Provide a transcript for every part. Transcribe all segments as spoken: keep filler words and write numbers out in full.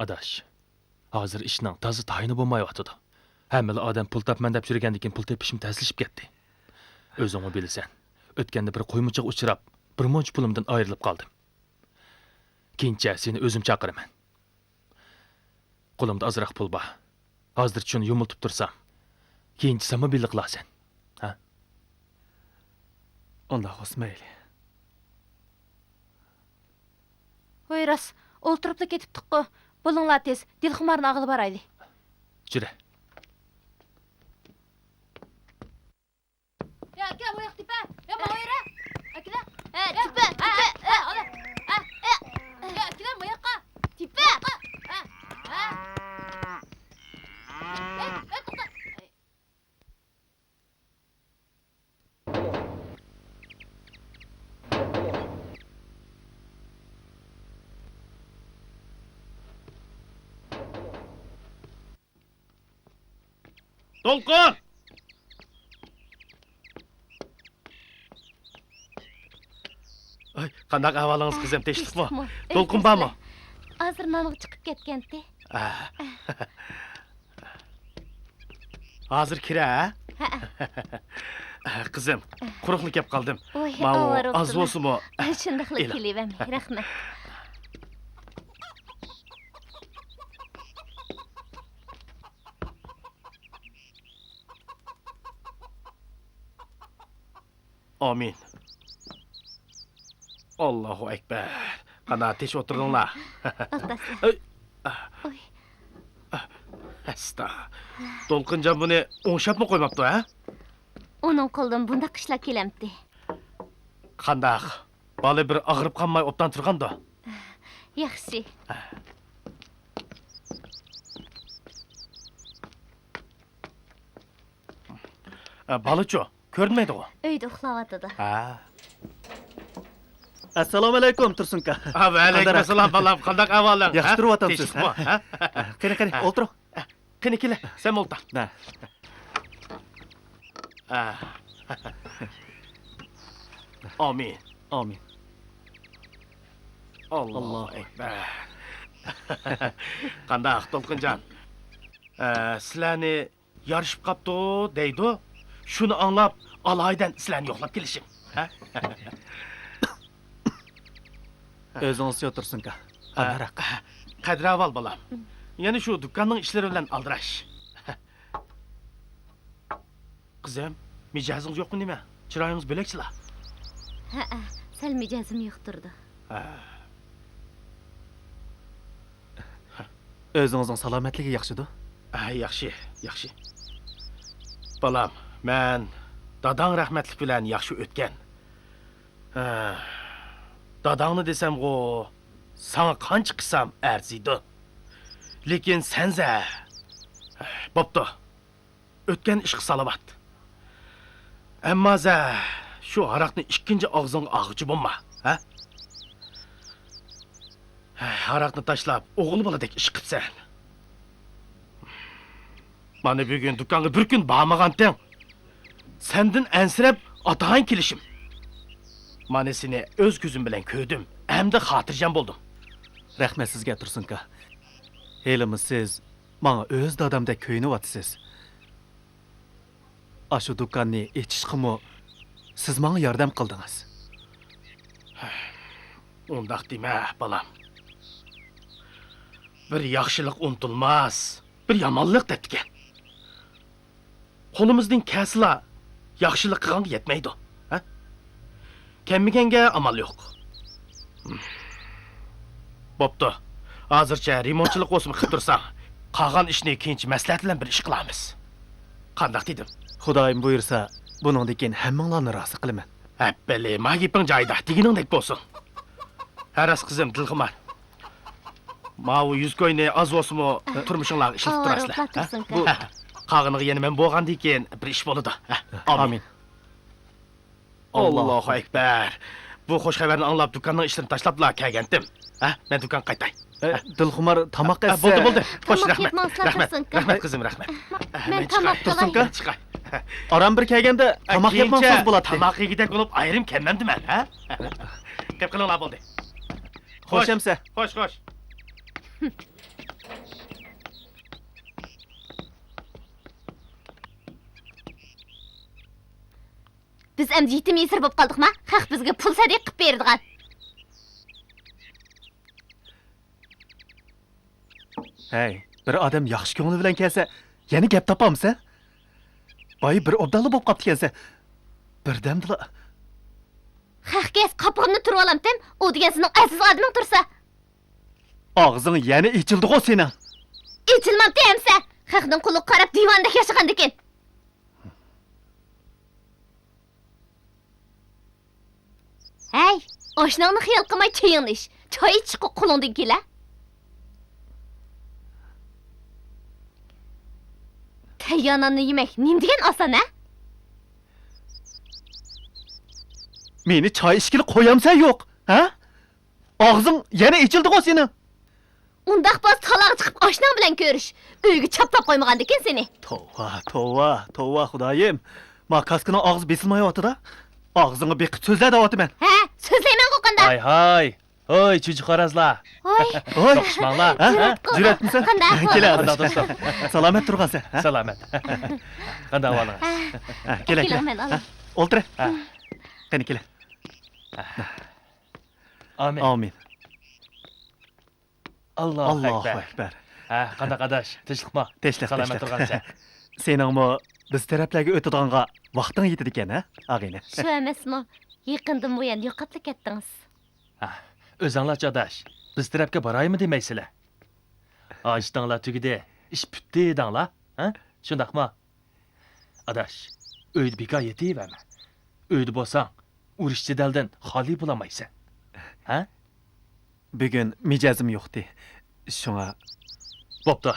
ئاداش، ھازىر ئىشنىڭ تازا تايىنى بولمايۋاتىدۇ. ھەممىلا ئادەم پۇل تاپىمەن دەپ يۈرگەندىكىن پۇل تېپىشمۇ تەسلىشىپ كەتتى. ئۆزۈڭمۇ بىلىسەن، ئۆتكەندە بىر قويمۇچىغا ئۇچراپ، بىر مۇنچە پۇلۇمدىن ئايرىلىپ قالدىم. كېيىنچە سېنى ئۆزۈم چاقىرىمەن. قولۇمدا ئازراق پۇل بار. ھازىرچە شۇنى يۇمۇلتۇپ تۇرسام، كېيىنچە سەنمۇ بىللە قىلارسەن. ھە؟ ئۇنداق بولسا مەيلى. ۋاي راست، ئولتۇرۇپلا كېتىپتۇققۇ. بولۇڭلار تېز، دىلخۇمارنى ئاغىلى بارايلى. جۈرە. يا ئاكا، بۇ ياق تېپە. يا ماڭا يۈرە. ئاكىلە. ھە، تېپە، تېپە. ھە، ھە. يا ئاكىلە، بۇ ياققا. تېپە. ھە، ھە. ھە، ھە، توختا. دولقۇن! ئاي، قانداق ئەھۋالىڭىز، قىزىم؟ تىنچلىقمۇ؟ تىنچلىقمۇ؟ دولقۇن بارمۇ؟ ھازىر نانغا چىقىپ كەتكەنتى. ئا. ھازىر كىرە، ھە؟ ھەئە. قىزىم، قۇرۇقلا كەپ قالدىم. ۋاي، ماۋۇ ئاۋارە ئاز بوپتۇ. بولسىمۇ. شۇنداقلا ئېلىڭ. كېلىۋەرمەي، رەھمەت. ئامىن. ئاللاھۇ ئەكبەر. قانا، تىنچ ئولتۇردۇڭلار؟ ئولتۇرسىلەر. ئەي. ئوي. ئەستا. دولقۇنجان بۇنى ئوڭشاپمۇ قويماپتۇ، ھە؟ ئۇنىڭ قولىدىن بۇنداق ئىشلار كېلەمتى. قانداق؟ بالا بىر ئاغرىپ قالماي ئوبدان تۇرغاندۇ؟ ياخشى. ئە، بالىچۇ، كۆرۈنمەيدىغۇ؟ ئۆيدە ئۇخلاۋاتىدۇ. ھە. ئەسسالامۇ ئەلەيكۇم، تۇرسۇنكا. ھە، ۋەئەلەيكۇم ئەسسالام، بالام. قانداق ئەھۋالىڭ؟ ياخشى تۇرۇۋاتامسىز، ھە؟ تىنچلىقمۇ، ھە؟ قېنى، قېنى، ھە. ئولتۇرۇڭ. قېنى، كېلە، سەن ئولتۇر. ھە. ئامىن. ئامىن. ئاللاھۇ ئەكبەر. قانداق، دولقۇنجان؟ ئە، سىلەرنى يارىشىپ قاپتۇ دەيدۇ. شۇنى ئاڭلاپ، ئالايىدەن سىلەرنى يوقلاپ كېلىشىم. ھە؟ ئۆزىڭىزچە ئولتۇرسۇنكا. ئانا ھاراق. قەدىر ئەھۋال، بالام. يەنە شۇ دۇكاننىڭ ئىشلىرى بىلەن ئالدىراش. قىزىم، مىجەزىڭىز يوقمۇ نېمە؟ چىرايىڭىز بۆلەكچىلا. ھەئە، سەل مىجەزىم يوق تۇرىدۇ. ھە. ئۆزىڭىزنىڭ سالامەتلىكى ياخشىدۇ؟ ھە، ياخشى، ياخشى. بالام، مەن داداڭ رەھمەتلىك بىلەن ياخشى ئۆتكەن. ھە، داداڭنى دېسەمغۇ، ساڭا قانچە قىلسام ئەرزىيدۇ. لېكىن سەنزە، بوپتۇ. ئۆتكەن ئىشقا سالاۋات. ئەمما زە، شۇ ھاراقنى ئىككىنچى ئاغزىڭغا ئالغۇچى بولما، ھە؟ ھاراقنى تاشلاپ، ئوغۇل بالىدەك ئىش قىپسەن. مانا بۈگۈن دۇكانغا بىر كۈن بارمىغانتىڭ. سەندىن ئەنسىرەپ ئاتايىن كېلىشىم. مانا سېنى ئۆز كۆزۈم بىلەن كۆردۈم، ئەمدى خاتىرجەم بولدۇم. رەھمەت سىزگە، تۇرسۇنكا. ھېلىمۇ سىز ماڭا ئۆز دادامدەك كۆيۈنۈۋاتىسىز. ئاشۇ دۇكاننى ئېچىشقىمۇ سىز ماڭا ياردەم قىلدىڭىز. ئۇنداق دېمە، بالام. بىر ياخشىلىق ئۇنتۇلماس، بىر يامانلىق دەپتىكەن. قولىمىزدىن كەلسىلا، ياخشىلىق قىلغانغا يەتمەيدۇ، ھە؟ كەلمىگەنگە ئامال يوق. بوپتۇ. ھازىرچە رېمونتچىلىق بولسىمۇ قىلىپ تۇرساڭ، قالغان ئىشنى كېيىنچە مەسلىھەت بىلەن بىر ئىش قىلارمىز. قانداق دېدىم؟ خۇدايىم بۇيرۇسا، بۇنىڭدىن كېيىن ھەممىڭلارنى رازى قىلىمەن. ھەپپىلى، ما گېپىڭ جايىدا، دېگىنىڭدەك بولسۇن. ھە، راست قىزىم، دىلخۇمار. ماۋۇ يۈز كوينى ئاز بولسىمۇ تۇرمۇشۇڭلارغا ئىشلىتىپ تۇرارسىلەر. ھە؟ قالغىنىغا يەنە مەن بولغاندىن كېيىن بىر ئىش بولىدۇ. ھە، ئامىن. ئاللاھۇ ئەكبەر. بۇ خوش خەۋەرنى ئاڭلاپ، دۇكاننىڭ ئىشلىرىنى تاشلاپلا كەلگەنتىم. ھە، مەن دۇكانغا قايتاي. ئە، دىلخۇمار، تاماق ئەتسە. بولدى، بولدى. خوش، رەھمەت. رەھمەت، قىزىم، رەھمەت. مەن تاماق قىلاي. تۇرسۇنكا. ئاران بىر كەلگەندە تاماق يەپ ماڭسىڭىز بولاتتى. تاماق يېگۈدەك بولۇپ ئايرىم كەلمەمدىمەن، ھە؟ قېپ قىلىڭلار، بولدى. خوش ئەمسە. خوش، خوش. ئەمدى يېتىم يېسىر بولۇپ قالدۇقما؟ خەق بىزگە پۇل سەدىقە قىلىپ بېرىدىغان. ھەي، بىر ئادەم ياخشى كۆڭلى بىلەن كەلسە، يەنە گەپ تاپامسەن؟ بايا بىر ئوبدانلا بولۇپ قاپتىكەنسەن. بىردەمدىلا. خەق كەس قاپىقىمنى تۇرۇۋالامتىم، ئۇ دېگەن سېنىڭ ئەزىز ئادىمىڭ تۇرسا. ئاغزىڭ يەنە ئېچىلدىغۇ سېنىڭ. ئېچىلمامتى ئەمسە، خەقنىڭ قۇلىقىغا قاراپ دىۋانىدەك ياشىغاندىكىن. ھەي، ئاشناڭنى خىيال قىلماي چېيىڭنى ئىچ. چاي ئىچىشقا قولۇڭدىن كېلە. تەييار ناننى يېمەك نېمە دېگەن ئاسان، ھە؟ مېنى چاي ئىچكىلى قويامسەن يوق، ھە؟ ئاغزىڭ يەنە ئېچىلدىغۇ سېنىڭ. ئۇنداق بولسا تالاغا چىقىپ ئاشناڭ بىلەن كۆرۈش. ئۆيگە چاپلاپ قويمىغاندىكىن سېنى. توۋا، توۋا، توۋا خۇدايىم. ما كاسكىنىڭ ئاغزى بېسىلمايۋاتىدۇ. ئاغزىڭغا بېقىپ سۆزلە دەۋاتىمەن. ھە، سۆزلەيمەنغۇ قانداق؟ ھاي، ھاي. ھوي، چۈجە قارازلار. ھوي. ھوي. توقۇشماڭلار. ھە؟ جۈرئەت قىلسا. جۈرئەتمىسەن؟ قانداق؟ كېلە. قانداق دوستۇم؟ سالامەت تۇرغانسەن، ھە؟ سالامەت. قانداق ئەھۋالىڭىز؟ ھە، كېلە، كېلە. كېلىڭ، مەن ئالاي. ئولتۇر. ھە. قېنى، كېلە. ئامىن. ئامىن. ئاللاھۇ ئەكبەر. ھە، قانداق ئاداش؟ تىنچلىقما؟ تىنچلىق، سالامەت تۇرغانسەن. سېنىڭمۇ بىز تەرەپلەرگە ئۆتىدىغانغا ۋاقتىڭ يېتىدىكەن، ھە، ئاغىنە؟ شۇ ئەمەسمۇ؟ يېقىندىن بۇيان يوقاپلا كەتتىڭىز. ھە، ئۆزۈڭلارچۇ ئاداش، بىز تەرەپكە بارايمۇ دېمەيسىلەر؟ ھاجىتىڭلار تۈگىدى، ئىش پۈتتى دەڭلار، ھە؟ شۇنداقمۇ؟ ئاداش، ئۆيدە بىكار يېتىۋەرمە. ئۆيدە بولساڭ، ئۇرۇش جېدەلدىن خالىي بولالمايسەن. ھە؟ بۈگۈن مىجەزىم يوقتى. شۇڭا. بوپتۇ.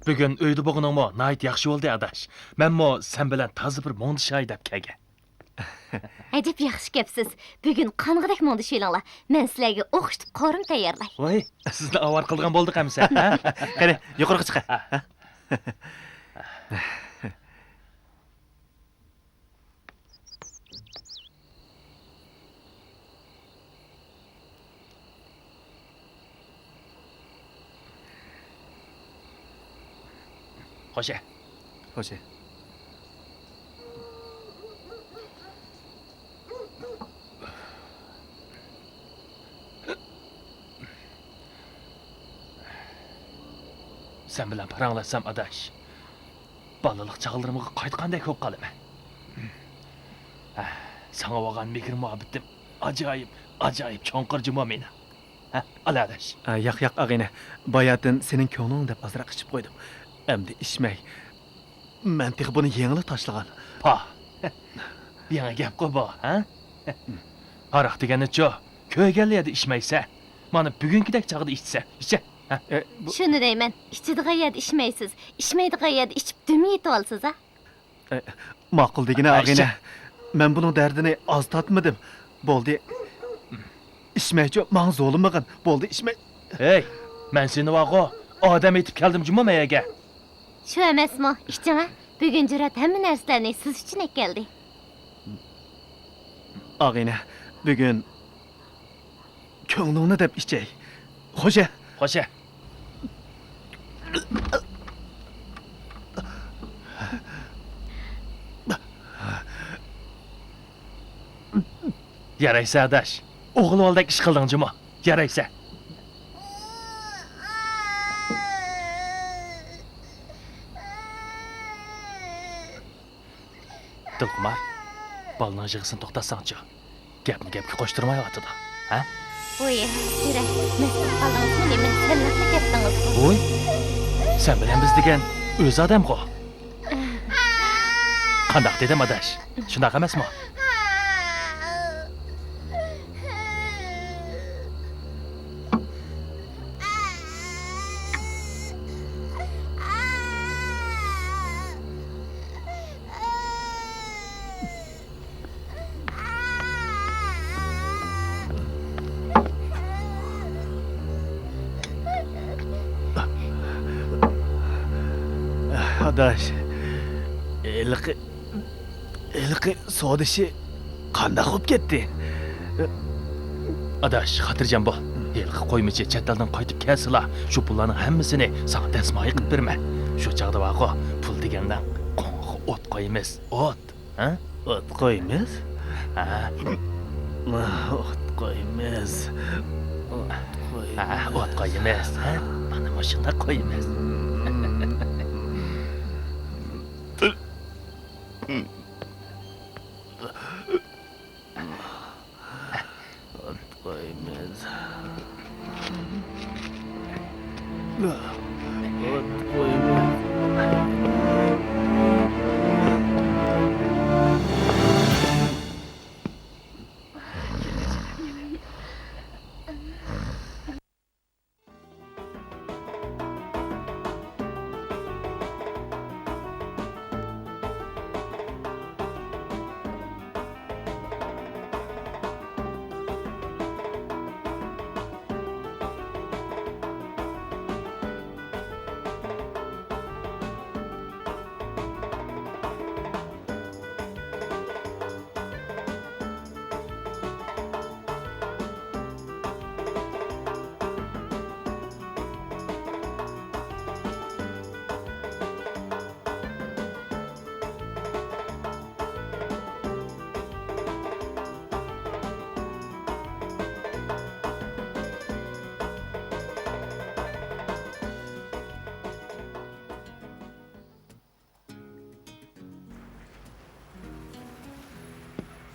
بۈگۈن ئۆيدە بولغىنىڭمۇ ناھايىتى ياخشى بولدى، ئاداش. مەنمۇ سەن بىلەن تازا بىر مۇڭدىشاي دەپ كەلگەن. ئەجەب ياخشى كەپسىز. بۈگۈن قانغۇدەك مۇڭدىشىۋېلىڭلار. مەن سىلەرگە ئوخشىتىپ قورۇما تەييارلاي. ۋاي، سىزنى ئاۋارە قىلىدىغان بولدۇق ئەمىسە، ھە؟ قېنى، يۇقىرىغا چىقە. ھە. خوشە. خوشە. سەن بىلەن پاراڭلاشسام، ئاداش، بالىلىق چاغلىرىمغا قايتقاندەك بولۇپ قالىمەن. ھە، ساڭا بولغان مېھىر-مۇھەببىتىم ئاجايىپ، ئاجايىپ چوڭقۇر جۇمۇ مېنىڭ. ھە، ئال ئاداش. ئە، ياق، ياق، ئاغىنە. باياتىن سېنىڭ كۆڭلۈڭ دەپ ئازراق ئىچىپ قويدۇم. ئەمدى ئىچمەي. مەن تېخى بۇنى يېڭىلا تاشلىغان. پا. يېڭى گەپقۇ بۇ، ھە؟ ھاراق دېگەننىچۇ، كۆرگەنلا يەردە ئىچمەيسەن. مانا بۈگۈنكىدەك چاغدا ئىچسەن، ئىچە. ھە؟ ئە، بۇ شۇنى دەيمەن، ئىچىدىغان يەردە ئىچمەيسىز، ئىچمەيدىغان يەردە ئىچىپ دۈم يېتىۋالىسىز، ھە؟ ئە، ماقۇل دېگىنە، ئاغىنە. مەن بۇنىڭ دەردىنى ئاز تارتمىدىم. بولدى. ئىچمەيچۇ، ماڭا زورلىمىغىن. بولدى، ئىچمەي. ھەي، مەن سېنى بارغۇ، ئادەم ئېتىپ كەلدىم جۇمۇ مەيەگە. شۇ ئەمەسمۇ؟ ئىچىڭە. بۈگۈن جۈرئەت ھەممە نەرسىلەرنى سىز ئۈچۈن ئەكەلدى. ئاغىنە، بۈگۈن كۆڭلۈڭنى دەپ ئىچەي. خوشە. خوشە. يارايسە ئاداش، ئوغۇل بالىدەك ئىش قىلدىڭ جۇمۇ. يارايسە. دىلخۇمار، بالىنىڭ يىغىسىنى توختاتساڭچۇ؟ گەپنى گەپكە قوشتۇرمايۋاتىدۇ، ھە؟ ۋوي، يۈرەك، مەست بولۇپ قالدىڭىزمۇ نېمە؟ سەنلەپلا كەتتىڭىزغۇ؟ ۋوي، سەن بىلەن بىز دېگەن ئۆز ئادەمغۇ. قانداق دېدىم، ئاداش؟ شۇنداق ئەمەسمۇ؟ ئاداش، ھېلىقى، ھېلىقى سودا ئىشى قانداق بولۇپ كەتتى؟ ئاداش، خاتىرجەم بول. ھېلىقى قويمىچى چەت ئەلدىن قايتىپ كەلسىلا، شۇ پۇللارنىڭ ھەممىسىنى ساڭا دەسمايە قىلىپ بېرىمەن. شۇ چاغدا بارغۇ، پۇل دېگەننىڭ قوڭىغا ئوت قويىمىز، ئوت. ھە؟ ئوت قويىمىز؟ ھە؟ ئوت قويىمىز. ئوت قويىمىز. ھە، ئوت قويىمىز. ھە؟ مانا مۇشۇنداق قويىمىز. ئوت قويىمىز. ئوت قويىمىز.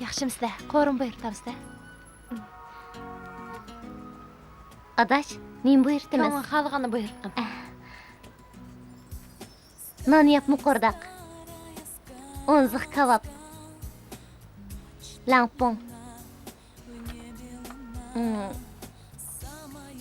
ياخشىمۇسىلەر؟ قورۇما بۇيرۇتامسىلەر؟ ئاداش، نېمە بۇيرۇتىمىز؟ كۆڭلۈڭ خالىغاننى بۇيرۇتقىن. نان ياپمۇ قورداق. ئونزۇق كاۋاپ. لەڭپۇڭ. ئىم،